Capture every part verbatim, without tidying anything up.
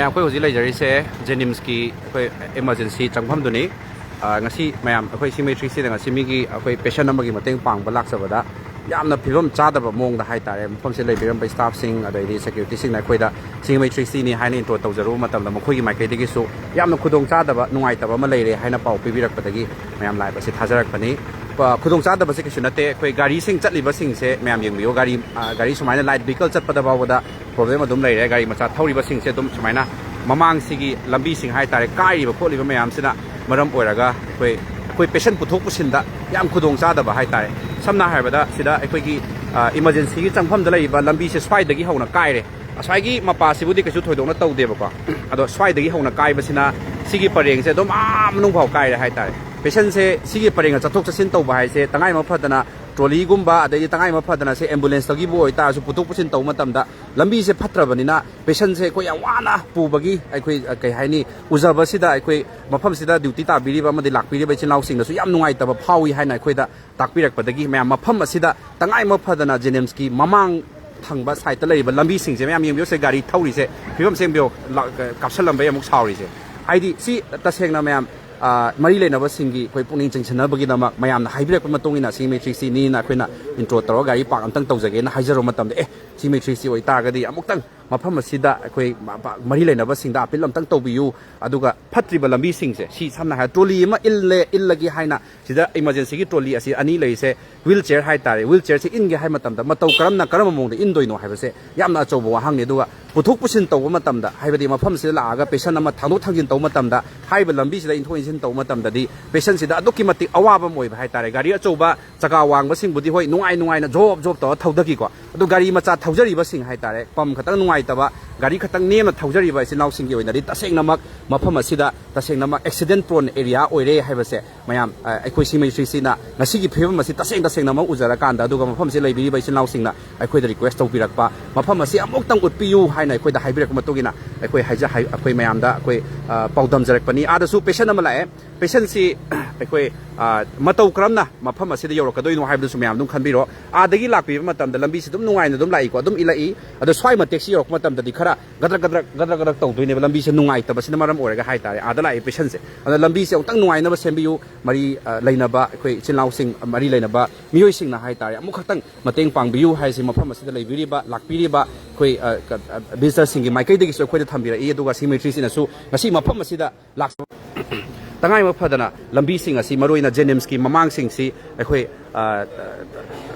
ꯑꯩꯈꯣꯏ ꯍꯧꯖꯤꯛ ꯂꯩꯖꯔꯤꯁꯦ ꯖꯦꯅꯤꯝꯁꯀꯤ ꯑꯩꯈꯣꯏ ꯏꯃꯔꯖꯦꯟꯁꯤ ꯆꯪꯐꯝꯗꯨꯅꯤ꯫ ꯑ, ꯉꯁꯤ ꯃꯌꯥꯝ ꯑꯩꯈꯣꯏ ꯁꯤꯡꯃꯩ ꯊ꯭ꯔꯤ ꯁꯤꯗ ꯉꯁꯤ ꯃꯤꯒꯤ ꯑꯩꯈꯣꯏ ꯄꯦꯁꯦꯟ ꯑꯃꯒꯤ ꯃꯇꯦꯡ ꯄꯥꯡꯕ ꯂꯥꯛꯆꯕꯗ ꯌꯥꯝꯅ ꯐꯤꯕꯝ ꯆꯥꯗꯕ ꯃꯑꯣꯡꯗ ꯍꯥꯏꯇꯥꯔꯦ, ꯃꯐꯝꯁꯤꯗ ꯂꯩꯕꯤꯔꯝꯕ ꯁ꯭ꯇꯥꯐꯁꯤꯡ ꯑꯗꯩꯗꯤ ꯁꯦꯀ꯭ꯌꯨꯔꯤꯇꯤꯁꯤꯡꯅ ꯑꯩꯈꯣꯏꯗ ꯁꯤꯡꯃꯩ ꯊ꯭ꯔꯤ ꯁꯤꯅꯤ ꯍꯥꯏꯅ ꯏꯟꯇ꯭ꯔꯣ ꯇꯧꯖꯔꯨꯕ ꯃꯇꯝꯗ ꯃꯈꯣꯏꯒꯤ ꯃꯥꯏꯀꯩꯗꯒꯤꯁꯨ ꯌꯥꯝꯅ ꯈꯨꯗꯣꯡ ꯆꯥꯗꯕ, ꯅꯨꯡꯉꯥꯏꯇꯕ ꯑꯃ ꯂꯩꯔꯦ ꯍꯥꯏꯅ ꯄꯥꯎ ꯄꯤꯕꯤꯔꯛꯄꯗꯒꯤ ꯃꯌꯥꯝ ꯂꯥꯏꯚ ꯑꯁꯤ ꯊꯥꯖꯔꯛꯄꯅꯤ꯫ ꯑ, ꯈꯨꯗꯣꯡ ꯆꯥꯗꯕꯁꯦ ꯀꯩꯁꯨ ꯅꯠꯇꯦ꯫ ꯑꯩꯈꯣꯏ ꯒꯥꯔꯤꯁꯤꯡ ꯆꯠꯂꯤꯕꯁꯤꯡꯁꯦ ꯃꯌꯥꯝ ꯌꯦꯡꯕꯤꯌꯨ, ꯒꯥꯔꯤ, ꯑ, ꯒꯥꯔꯤ ꯁꯨꯃꯥꯏꯅ ꯂꯥꯏꯠ ꯚꯤꯍꯤꯀꯜ ꯆꯠꯄꯗ ꯐꯥꯎꯕꯗ ꯄ꯭ꯔꯣꯕ꯭ꯂꯦꯝ ꯑꯗꯨꯝ ꯂꯩꯔꯦ꯫ ꯒꯥꯔꯤ ꯃꯆꯥ ꯊꯧꯔꯤꯕꯁꯤꯡꯁꯦ ꯑꯗꯨꯝ ꯁꯨꯃꯥꯏꯅ ꯃꯃꯥꯡꯁꯤꯒꯤ ꯂꯝꯕꯤꯁꯤꯡ ꯍꯥꯏꯇꯥꯔꯦ, ꯀꯥꯏꯔꯤꯕ ꯈꯣꯠꯂꯤꯕ ꯃꯌꯥꯝꯁꯤꯅ ꯃꯔꯝ ꯑꯣꯏꯔꯒ ꯑꯩꯈꯣꯏ, ꯑꯩꯈꯣꯏ ꯄꯦꯁꯦꯟ ꯄꯨꯊꯣꯛ ꯄꯨꯁꯤꯟꯗ ꯌꯥꯝ ꯈꯨꯗꯣꯡ ꯆꯥꯗꯕ ꯍꯥꯏꯇꯥꯔꯦ꯫ ꯁꯝꯅ ꯍꯥꯏꯔꯕꯗ ꯁꯤꯗ ꯑꯩꯈꯣꯏꯒꯤ, ꯑ, ꯏꯃꯔꯖꯦꯟꯁꯤꯒꯤ ꯆꯪꯐꯝꯗ ꯂꯩꯔꯤꯕ ꯂꯝꯕꯤꯁꯦ ꯁ꯭ꯋꯥꯏꯗꯒꯤ ꯍꯧꯅ ꯀꯥꯏꯔꯦ꯫ ꯑꯁ꯭ꯋꯥꯏꯒꯤ ꯃꯄꯥꯁꯤꯕꯨꯗꯤ ꯀꯩꯁꯨ ꯊꯣꯏꯗꯣꯛꯅ ꯇꯧꯗꯦꯕꯀꯣ, ꯑꯗꯣ ꯁ꯭ꯋꯥꯏꯗꯒꯤ ꯍꯧꯅ ꯀꯥꯏꯕꯁꯤꯅ ꯁꯤꯒꯤ ꯄꯔꯦꯡꯁꯦ ꯑꯗꯨꯝ ꯑꯥ ꯃꯅꯨꯡ ꯐꯥꯎ ꯀꯥꯏꯔꯦ ꯍꯥꯏꯇꯥꯔꯦ꯫ ꯄꯦꯁꯦꯟꯁꯦ ꯁꯤꯒꯤ ꯄꯔꯦꯡꯗ ꯆꯠꯊꯣꯛ ꯆꯠꯁꯤꯟ ꯇꯧꯕ ꯍꯥꯏꯁꯦ ꯇꯉꯥꯏ ꯑꯃ ꯐꯗꯅ ꯇ꯭ꯔꯣꯂꯤꯒꯨꯝꯕ, ꯑꯗꯩꯗꯤ ꯇꯉꯥꯏ ꯑꯃ ꯐꯗꯅ ꯁꯦ ꯑꯦꯝꯕꯨꯂꯦꯟꯁꯇꯒꯤꯕꯨ ꯑꯣꯏꯇꯥꯔꯁꯨ ꯄꯨꯊꯣꯛ ꯄꯨꯁꯤꯟ ꯇꯧꯕ ꯃꯇꯝꯗ ꯂꯝꯕꯤꯁꯦ ꯐꯠꯇ꯭ꯔꯕꯅꯤꯅ ꯄꯦꯁꯦꯟꯁꯦ ꯑꯩꯈꯣꯏ ꯌꯥꯝ ꯋꯥꯅ ꯄꯨꯕꯒꯤ ꯑꯩꯈꯣꯏ, ꯑ, ꯀꯩ ꯍꯥꯏꯅꯤ, ꯎꯖꯕꯁꯤꯗ ꯑꯩꯈꯣꯏ ꯃꯐꯝꯁꯤꯗ ꯗ꯭ꯌꯨꯇꯤ ꯇꯥꯕꯤꯔꯤꯕ ꯑꯃꯗꯤ ꯂꯥꯛꯄꯤꯔꯤꯕ ꯏꯆꯤꯜ ꯏꯅꯥꯎꯁꯤꯡꯅꯁꯨ ꯌꯥꯝ ꯅꯨꯡꯉꯥꯏꯇꯕ ꯐꯥꯎꯏ ꯍꯥꯏꯅ ꯑꯩꯈꯣꯏꯗ ꯇꯥꯛꯄꯤꯔꯛꯄꯗꯒꯤ ꯃꯌꯥꯝ ꯃꯐꯝ ꯑꯁꯤꯗ ꯇꯉꯥꯏ ꯑꯃ ꯐꯗꯅ ꯖꯦꯅꯤꯝꯁꯀꯤ ꯃꯃꯥꯡ ꯊꯪꯕ ꯁꯥꯏꯠꯇ ꯂꯩꯔꯤꯕ ꯂꯝꯕꯤꯁꯤꯡꯁꯦ ꯃꯌꯥꯝ ꯌꯦꯡꯕꯤꯌꯨ, ꯁꯦ ꯒꯥꯔꯤ ꯊꯧꯔꯤꯁꯦ, ꯐꯤꯕꯝꯁꯦ ꯌꯦꯡꯕꯤꯌꯨ, ꯂꯥ-, ꯀꯥꯞꯁꯜꯂꯝꯕꯩ ꯑꯃꯨꯛ ꯁꯥꯎꯔꯤꯁꯦ꯫ ꯍꯥꯏꯗꯤ ꯁꯤ ꯇꯁꯦꯡꯅ ꯃꯌꯥꯝ, ꯑ, ꯃꯔꯤ ꯂꯩꯅꯕꯁꯤꯡꯒꯤ ꯑꯩꯈꯣꯏ ꯄꯨꯛꯅꯤꯡ ꯆꯤꯡꯁꯤꯟꯅꯕꯒꯤꯗꯃꯛ ꯃꯌꯥꯝꯅ ꯍꯥꯏꯕꯤꯔꯛꯄ ꯃꯇꯨꯡ ꯏꯟꯅ ꯁꯤꯡꯃꯩ ꯊ꯭ꯔꯤ ꯁꯤꯅꯤꯅ ꯑꯩꯈꯣꯏꯅ ꯏꯟꯇ꯭ꯔꯣ ꯇꯧꯔꯒ ꯒꯥꯔꯤ ꯄꯥꯔꯛ ꯑꯝꯇꯪ ꯇꯧꯖꯒꯦꯅ ꯍꯥꯏꯖꯔꯨꯕ ꯃꯇꯝꯗ, ꯑꯦ, ꯁꯤꯡꯃꯩ ꯊ꯭ꯔꯤ ꯁꯤ ꯑꯣꯏꯇꯥꯔꯒꯗꯤ ꯑꯃꯨꯛꯇꯪ ꯃꯐꯝ ꯑꯁꯤꯗ ꯑꯩꯈꯣꯏ ꯃ-, ꯄ-, ꯃꯔꯤ ꯂꯩꯅꯕꯁꯤꯡꯗ ꯑꯄꯤꯜ ꯑꯝꯇꯪ ꯇꯧꯕꯤꯌꯨ꯫ ꯑꯗꯨꯒ ꯐꯠꯇ꯭ꯔꯤꯕ ꯂꯝꯕꯤꯁꯤꯡꯁꯦ, ꯁꯤ ꯁꯝꯅ ꯍꯥꯏꯔꯕ ꯇ꯭ꯔꯣꯂꯤ ꯑꯃ ꯏꯜꯂꯦ, ꯏꯜꯂꯒꯦ ꯍꯥꯏꯅ ꯁꯤꯗ ꯏꯃꯔꯖꯦꯟꯁꯤꯒꯤ ꯇ꯭ꯔꯣꯂꯤ ꯑꯁꯤ ꯑꯅꯤ ꯂꯩꯔꯤꯁꯦ, ꯋꯤꯜ ꯆꯤꯌꯔ ꯍꯥꯏꯇꯥꯔꯦ, ꯋꯤꯜ ꯆꯤꯌꯔꯁꯦ ꯏꯟꯒꯦ ꯍꯥꯏ ꯃꯇꯝꯗ ꯃꯇꯧ ꯀꯔꯝꯅ, ꯀꯔꯝꯕ ꯃꯑꯣꯡꯗ ꯏꯟꯗꯣꯏꯅꯣ ꯍꯥꯏꯕꯁꯦ ꯌꯥꯝꯅ ꯑꯆꯧꯕ ꯋꯥꯍꯪꯅꯤ꯫ ꯑꯗꯨꯒ ꯄꯨꯊꯣꯛ ꯄꯨꯁꯤꯟ ꯇꯧꯕ ꯃꯇꯝꯗ, ꯍꯥꯏꯕꯗꯤ ꯃꯐꯝꯁꯤꯗ ꯂꯥꯛꯑꯒ ꯄꯦꯁꯦꯟ ꯑꯃ ꯊꯥꯡꯗꯣꯛ ꯊꯥꯡꯖꯤꯟ ꯇꯧꯕ ꯃꯇꯝꯗ, ꯍꯥꯏꯔꯤꯕ ꯂꯝꯕꯤꯁꯤꯗ ꯏꯟꯊꯣꯛ ꯏꯟꯁꯤꯟ ꯇꯧꯕ ꯃꯇꯝꯗꯗꯤ ꯄꯦꯁꯦꯟꯁꯤꯗ ꯑꯗꯨꯛꯀꯤ ꯃꯇꯤꯛ ꯑꯋꯥꯕ ꯑꯃ ꯑꯣꯏꯕ ꯍꯥꯏꯇꯥꯔꯦ꯫ ꯒꯥꯔꯤ ꯑꯆꯧꯕ ꯆꯀꯥ ꯋꯥꯡꯕꯁꯤꯡꯕꯨꯗꯤ ꯍꯣꯏ, ꯅꯨꯡꯉꯥꯏ ꯅꯨꯡꯉꯥꯏꯅ ꯖꯣꯕ ꯖꯣꯕ ꯇꯧꯔ ꯊꯧꯗꯈꯤꯀꯣ, ꯑꯗꯨ ꯒꯥꯔꯤ ꯃꯆꯥ ꯊꯧꯖꯔꯤꯕꯁꯤꯡ ꯍꯥꯏꯇꯥꯔꯦ, ꯄꯝ ꯈꯛꯇꯪ ꯅꯨꯡꯉꯥꯏꯇꯕ, ꯒꯥꯔꯤ ꯈꯛꯇꯪ ꯅꯦꯝꯅ ꯊꯧꯖꯔꯤꯕ ꯏꯆꯤꯜ ꯏꯅꯥꯎꯁꯤꯡꯒꯤ ꯑꯣꯏꯅꯗꯤ ꯇꯁꯦꯡꯅꯃꯛ ꯃꯐꯝ ꯑꯁꯤꯗ ꯇꯁꯦꯡꯅꯃꯛ ꯑꯦꯛꯁꯤꯗꯦꯟ ꯄ꯭ꯔꯣꯟ ꯑꯦꯔꯤꯌꯥ ꯑꯣꯏꯔꯦ ꯍꯥꯏꯕꯁꯦ ꯃꯌꯥꯝ, ꯑ, ꯑꯩꯈꯣꯏ ꯁꯤꯡꯃꯩ ꯊ꯭ꯔꯤ ꯁꯤꯅ ꯉꯁꯤꯒꯤ ꯐꯤꯕꯝ ꯑꯁꯤ ꯇꯁꯦꯡ ꯇꯁꯦꯡꯅꯃꯛ ꯎꯖꯔꯀꯥꯟꯗ, ꯑꯗꯨꯒ ꯃꯐꯝꯁꯤꯗ ꯂꯩꯕꯤꯔꯤꯕ ꯏꯆꯤꯜ ꯏꯅꯥꯎꯁꯤꯡꯅ ꯑꯩꯈꯣꯏꯗ ꯔꯤꯀ꯭ꯋꯦꯁ ꯇꯧꯕꯤꯔꯛꯄ, ꯃꯐꯝ ꯑꯁꯤ ꯑꯃꯨꯛꯇꯪ ꯎꯠꯄꯤꯌꯨ ꯍꯥꯏꯅ ꯑꯩꯈꯣꯏꯗ ꯍꯥꯏꯕꯤꯔꯛꯄ ꯃꯇꯨꯡ ꯏꯟꯅ ꯑꯩꯈꯣꯏ ꯍꯥꯏꯖ-, ꯍꯥꯏ-, ꯑꯩꯈꯣꯏ ꯃꯌꯥꯝꯗ ꯑꯩꯈꯣꯏ, ꯑ, ꯄꯥꯎꯗꯝꯖꯔꯛꯄꯅꯤ꯫ ꯑꯥꯗꯁꯨ ꯄꯦꯁꯦꯟ ꯑꯃ ꯂꯥꯛꯑꯦ꯫ ꯄꯦꯁꯦꯟꯁꯤ ꯑꯩꯈꯣꯏ, ꯑ, ꯃꯇꯧ ꯀꯔꯝꯅ ꯃꯐꯝ ꯑꯁꯤꯗ ꯌꯧꯔꯛꯀꯗꯣꯏꯅꯣ ꯍꯥꯏꯕꯗꯨꯁꯨ ꯃꯌꯥꯝ ꯑꯗꯨꯝ ꯈꯟꯕꯤꯔꯣ꯫ ꯑꯥꯗꯒꯤ ꯂꯥꯛꯄꯤꯕ ꯃꯇꯝꯗ ꯂꯝꯕꯤꯁꯤ ꯑꯗꯨꯝ ꯅꯨꯡꯉꯥꯏꯅ ꯑꯗꯨꯝ ꯂꯥꯛꯏꯀꯣ, ꯑꯗꯨꯝ ꯏꯜꯂꯛꯏ꯫ ꯑꯗꯣ ꯁ꯭ꯋꯥꯏ ꯃꯇꯦꯛꯁꯤ ꯌꯧꯔꯛꯄ ꯃꯇꯝꯗꯗꯤ ꯈꯔ ꯒꯗ꯭ꯔꯛ ꯒꯗ꯭ꯔꯛ ꯒꯗ꯭ꯔꯛ ꯒꯗ꯭ꯔꯛ ꯇꯧꯗꯣꯏꯅꯦꯕ, ꯂꯝꯕꯤꯁꯦ ꯅꯨꯡꯉꯥꯏꯇꯕꯁꯤꯅ ꯃꯔꯝ ꯑꯣꯏꯔꯒ ꯍꯥꯏꯇꯥꯔꯦ꯫ ꯑꯥꯗ ꯂꯥꯛꯏ ꯄꯦꯁꯦꯟꯁꯦ, ꯑꯗꯨꯅ ꯂꯝꯕꯤꯁꯦ ꯑꯃꯨꯛꯇꯪ ꯅꯨꯡꯉꯥꯏꯅꯕ ꯁꯦꯝꯕꯤꯌꯨ꯫ ꯃꯔꯤ ꯑ, ꯂꯩꯅꯕ ꯑꯩꯈꯣꯏ ꯏꯆꯤꯜ ꯏꯅꯥꯎꯁꯤꯡ, ꯃꯔꯤ ꯂꯩꯅꯕ ꯃꯤꯑꯣꯏꯁꯤꯡꯅ ꯍꯥꯏꯇꯥꯔꯦ, ꯑꯃꯨꯛꯈꯛꯇꯪ ꯃꯇꯦꯡ ꯄꯥꯡꯕꯤꯌꯨ ꯍꯥꯏꯁꯤ ꯃꯐꯝ ꯑꯁꯤꯗ ꯂꯩꯕꯤꯔꯤꯕ, ꯂꯥꯛꯄꯤꯔꯤꯕ ꯑꯩꯈꯣꯏ, ꯑ, ꯀ-, ꯑ, ꯚꯤꯖꯤꯇꯔꯁꯤꯡꯒꯤ ꯃꯥꯏꯀꯩꯗꯒꯤꯁꯨ ꯑꯩꯈꯣꯏꯗ ꯊꯝꯕꯤꯔꯛꯏ꯫ ꯑꯗꯨꯒ ꯁꯤꯃꯦꯇ꯭ꯔꯤꯁꯤꯅꯁꯨ ꯉꯁꯤ ꯃꯐꯝ ꯑꯁꯤꯗ ꯂꯥꯛꯆꯕ ꯇꯉꯥꯏ ꯐꯗꯅ ꯂꯝꯕꯤꯁꯤꯡ ꯑꯁꯤ, ꯃꯔꯨꯑꯣꯏꯅ ꯖꯦꯅꯤꯝꯁꯀꯤ ꯃꯃꯥꯡꯁꯤꯡꯁꯤ ꯑꯩꯈꯣꯏ, ꯑ,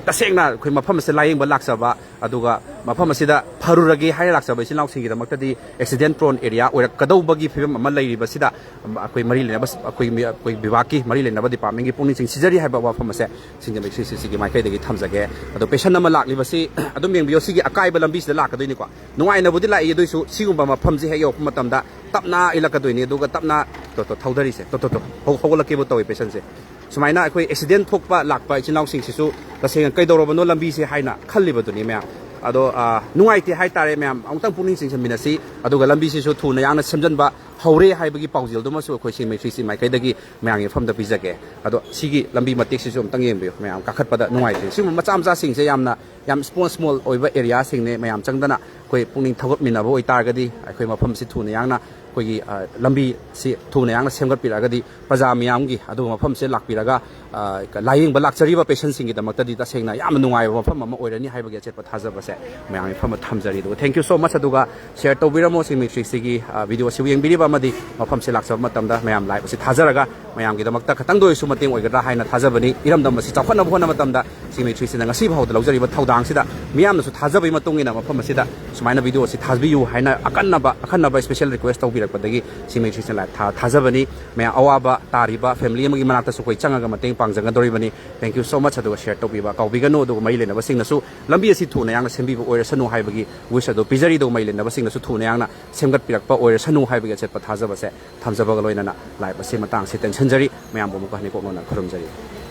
ꯇꯁꯦꯡꯅ ꯑꯩꯈꯣꯏ ꯃꯐꯝ ꯑꯁꯤꯗ ꯂꯥꯌꯦꯡꯕ ꯂꯥꯛꯆꯕ, ꯑꯗꯨꯒ ꯃꯐꯝ ꯑꯁꯤꯗ ꯐꯔꯨꯔꯒꯦ ꯍꯥꯏꯅ ꯂꯥꯛꯆꯕ ꯏꯆꯤꯜ ꯏꯅꯥꯎꯁꯤꯡꯒꯤꯗꯃꯛꯇꯗꯤ accident prone area ꯑꯣꯏꯔꯛꯀꯗꯧꯕꯒꯤ ꯐꯤꯕꯝ ꯑꯃ ꯂꯩꯔꯤꯕꯁꯤꯗ, ꯑꯩꯈꯣꯏ ꯃꯔꯤ ꯂꯩꯅꯕ, ꯑꯩꯈꯣꯏ ꯃꯤ-, ꯑꯩꯈꯣꯏ ꯕꯤꯚꯥꯒꯀꯤ ꯃꯔꯤ ꯂꯩꯅꯕ ꯗꯤꯄꯥꯔꯠꯃꯦꯟꯒꯤ ꯄꯨꯛꯅꯤꯡ ꯆꯤꯡꯁꯤꯟꯖꯔꯤ ꯍꯥꯏꯕ ꯋꯥꯐꯝ ꯑꯁꯦ ꯁꯤꯡꯖꯃꯩ ꯁꯤ ꯁꯤ ꯁꯤꯒꯤ ꯃꯥꯏꯀꯩꯗꯒꯤ ꯊꯝꯖꯒꯦ꯫ ꯑꯗꯣ ꯄꯦꯁꯦꯟ ꯑꯃ ꯂꯥꯛꯂꯤꯕꯁꯤ ꯑꯗꯨꯝ ꯌꯦꯡꯕꯤꯌꯣ, ꯁꯤꯒꯤ ꯑꯀꯥꯏꯕ ꯂꯝꯕꯤꯁꯤꯗ ꯂꯥꯛꯀꯗꯣꯏꯅꯤꯀꯣ꯫ ꯅꯨꯡꯉꯥꯏꯅꯕꯨꯗꯤ ꯂꯥꯛꯏ, ꯑꯗꯨꯏꯁꯨ ꯁꯤꯒꯨꯝꯕ ꯃꯐꯝꯁꯤ ꯍꯦꯛ ꯌꯧꯔꯛꯄ ꯃꯇꯝꯗ ꯇꯞꯅ ꯏꯜꯂꯛꯀꯗꯣꯏꯅꯤ, ꯑꯗꯨꯒ ꯇꯞꯅ ꯇꯣ, ꯇꯣ, ꯊꯧꯗꯔꯤꯁꯦ, ꯇꯣ, ꯇꯣ, ꯇꯣ, ꯍꯧ-, ꯍꯧꯒꯠꯂꯛꯀꯦꯕꯨ ꯇꯧꯏ ꯄꯦꯁꯦꯟꯁꯦ꯫ ꯁꯨꯃꯥꯏꯅ ꯑꯩꯈꯣꯏ ꯑꯦꯛꯁꯤꯗꯦꯟ ꯊꯣꯛꯄ ꯂꯥꯛꯄ ꯏꯆꯤꯜ ꯏꯅꯥꯎꯁꯤꯡꯁꯤꯁꯨ ꯇꯁꯦꯡꯅ ꯀꯩꯗꯧꯔꯕꯅꯣ ꯂꯝꯕꯤꯁꯦ ꯍꯥꯏꯅ ꯈꯜꯂꯤꯕꯗꯨꯅꯤ ꯃꯌꯥꯝ꯫ ꯑꯗꯣ, ꯑ, ꯅꯨꯡꯉꯥꯏꯇꯦ ꯍꯥꯏꯇꯥꯔꯦ ꯃꯌꯥꯝ, ꯑꯃꯨꯛꯇꯪ ꯄꯨꯛꯅꯤꯡ ꯆꯤꯡꯁꯤꯟꯃꯤꯟꯅꯁꯤ꯫ ꯑꯗꯨꯒ ꯂꯝꯕꯤꯁꯤꯁꯨ ꯊꯨꯅ ꯌꯥꯡꯅ ꯁꯦꯝꯖꯤꯟꯕ ꯍꯧꯔꯦ ꯍꯥꯏꯕꯒꯤ ꯄꯥꯎꯖꯦꯜꯗꯨꯃꯁꯨ ꯑꯩꯈꯣꯏ ꯁꯤꯃꯦꯇ꯭ꯔꯤꯁꯤ ꯃꯥꯏꯀꯩꯗꯒꯤ ꯃꯌꯥꯝꯒꯤ ꯃꯐꯝꯗ ꯄꯤꯖꯒꯦ꯫ ꯑꯗꯣ ꯁꯤꯒꯤ ꯂꯝꯕꯤ ꯃꯇꯦꯛꯁꯤꯁꯨ ꯑꯃꯨꯛꯇꯪ ꯌꯦꯡꯕꯤꯌꯨ ꯃꯌꯥꯝ, ꯀꯥꯈꯠꯄꯗ ꯅꯨꯡꯉꯥꯏꯇꯦ꯫ ꯁꯤꯒꯨꯝꯕ ꯃꯆꯥ ꯃꯆꯥꯁꯤꯡꯁꯦ ꯌꯥꯝꯅ, ꯌꯥꯝ ꯁ꯭ꯃꯣꯜ ꯁ꯭ꯃꯣꯜ ꯑꯣꯏꯕ ꯑꯦꯔꯤꯌꯥꯁꯤꯡꯅꯦ꯫ ꯃꯌꯥꯝ ꯆꯪꯗꯅ ꯑꯩꯈꯣꯏ ꯄꯨꯛꯅꯤꯡ ꯊꯧꯒꯠꯃꯤꯟꯅꯕ ꯑꯣꯏꯇꯥꯔꯒꯗꯤ ꯑꯩꯈꯣꯏ ꯃꯐꯝꯁꯤ ꯊꯨꯅ ꯌꯥꯡꯅ ꯑꯩꯈꯣꯏꯒꯤ, ꯑ, ꯂꯝꯕꯤꯁꯤ ꯊꯨꯅ ꯌꯥꯡꯅ ꯁꯦꯝꯒꯠꯄꯤꯔꯛꯑꯒꯗꯤ ꯄ꯭ꯔꯖꯥ ꯃꯤꯌꯥꯝꯒꯤ, ꯑꯗꯨꯒ ꯃꯐꯝꯁꯤꯗ ꯂꯥꯛꯄꯤꯔꯒ, ꯑ, ꯂꯥꯌꯦꯡꯕ ꯂꯥꯛꯆꯔꯤꯕ ꯄꯦꯁꯦꯟꯁꯤꯡꯒꯤꯗꯃꯛꯇꯗꯤ ꯇꯁꯦꯡꯅ ꯌꯥꯝꯅ ꯅꯨꯡꯉꯥꯏꯕ ꯃꯐꯝ ꯑꯃ ꯑꯣꯏꯔꯅꯤ ꯍꯥꯏꯕꯒꯤ ꯑꯆꯦꯠꯄ ꯊꯥꯖꯕꯁꯦ ꯃꯌꯥꯝꯒꯤ ꯃꯐꯝꯗ ꯊꯝꯖꯔꯤ꯫ ꯑꯗꯨꯒ thank you so much꯫ ꯑꯗꯨꯒ share ꯇꯧꯕꯤꯔꯝꯃꯣ ꯁꯤꯃꯦꯇ꯭ꯔꯤꯁꯤꯒꯤ, ꯑ, video ꯑꯁꯤꯕꯨ ꯌꯦꯡꯕꯤꯔꯤꯕ ꯑꯃꯗꯤ ꯃꯐꯝꯁꯤ ꯂꯥꯛꯆꯕ ꯃꯇꯝꯗ ꯃꯌꯥꯝ live ꯑꯁꯤ ꯊꯥꯖꯔꯒ ꯃꯌꯥꯝꯒꯤꯗꯃꯛꯇ ꯈꯇꯪꯗ ꯑꯣꯏꯔꯁꯨ ꯃꯇꯦꯡ ꯑꯣꯏꯒꯗ꯭ꯔꯥ ꯍꯥꯏꯅ ꯊꯥꯖꯕꯅꯤ꯫ ꯏꯔꯝꯗꯝ ꯑꯁꯤ ꯆꯥꯎꯈꯠꯅꯕ ꯍꯣꯠꯅꯕ ꯃꯇꯝꯗ ꯁꯤꯃꯦꯇ꯭ꯔꯤꯁꯤꯅ ꯉꯁꯤ ꯐꯥꯎꯗ ꯂꯧꯖꯔꯤꯕ ꯊꯧꯗꯥꯡꯁꯤꯗ ꯃꯤꯌꯥꯝꯅꯁꯨ ꯊꯥꯖꯕꯒꯤ ꯃꯇꯨꯡ ꯏꯟꯅ ꯃꯐꯝ ꯑꯁꯤꯗ ꯁꯨꯃꯥꯏꯅ video ꯑꯁꯤ ꯊꯥꯕꯤꯌꯨ ꯍꯥꯏꯅ ꯑꯀꯟꯅꯕ, ꯑꯈꯟꯅꯕ special request ꯇꯧꯕꯤꯔꯛꯄꯗꯒꯤ ꯁꯤꯃꯦꯇ꯭ꯔꯤꯁꯤꯅ live ꯊꯥ-, ꯊꯥꯖꯕꯅꯤ꯫ ꯃꯌꯥꯝ ꯑꯋꯥꯕ ꯇꯥꯔꯤꯕ family ꯑꯃꯒꯤ ꯃꯅꯥꯛꯇꯁꯨ ꯑꯩꯈꯣꯏ ꯆꯪꯉꯒ ꯃꯇꯦꯡ ꯄꯥꯡꯖꯒꯗꯧꯔꯤꯕꯅꯤ꯫ Thank you so much꯫ ꯑꯗꯨꯒ share ꯇꯧꯕꯤꯕ ꯀꯥꯎꯕꯤꯒꯅꯨ꯫ ꯑꯗꯨꯒ ꯃꯔꯤ ꯂꯩꯅꯕꯁꯤꯡꯅꯁꯨ ꯂꯝꯕꯤ ꯑꯁꯤ ꯊꯨꯅ ꯌꯥꯡꯅ ꯁꯦꯝꯕꯤꯕ ꯑꯣꯏꯔꯁꯅꯨ ꯍꯥꯏꯕꯒꯤ wish ꯑꯗꯨ ꯄꯤꯖꯔꯤ꯫ ꯑꯗꯨꯒ ꯃꯔꯤ ꯂꯩꯅꯕꯁꯤꯡꯅꯁꯨ ꯊꯨꯅ ꯌꯥꯡꯅ ꯁꯦꯝꯒꯠꯄꯤꯔꯛꯄ ꯑꯣꯏꯔꯁꯅꯨ ꯍꯥꯏꯕꯒꯤ ꯑꯆꯦꯠꯄ ꯊꯥꯖꯕꯁꯦ ꯊꯝꯖꯕꯒ ꯂꯣꯏꯅꯅ live ꯑꯁꯤ ꯃꯇꯥꯡ ꯑꯁꯤ ꯇꯦꯟꯁꯤꯟꯖꯔꯤ꯫ ꯃꯌꯥꯝꯕꯨ ꯑꯃꯨꯛꯀ ꯍꯟꯅ ꯏꯀꯣꯛ ꯅꯧꯅ ꯈꯨꯔꯨꯝꯖꯔꯤ꯫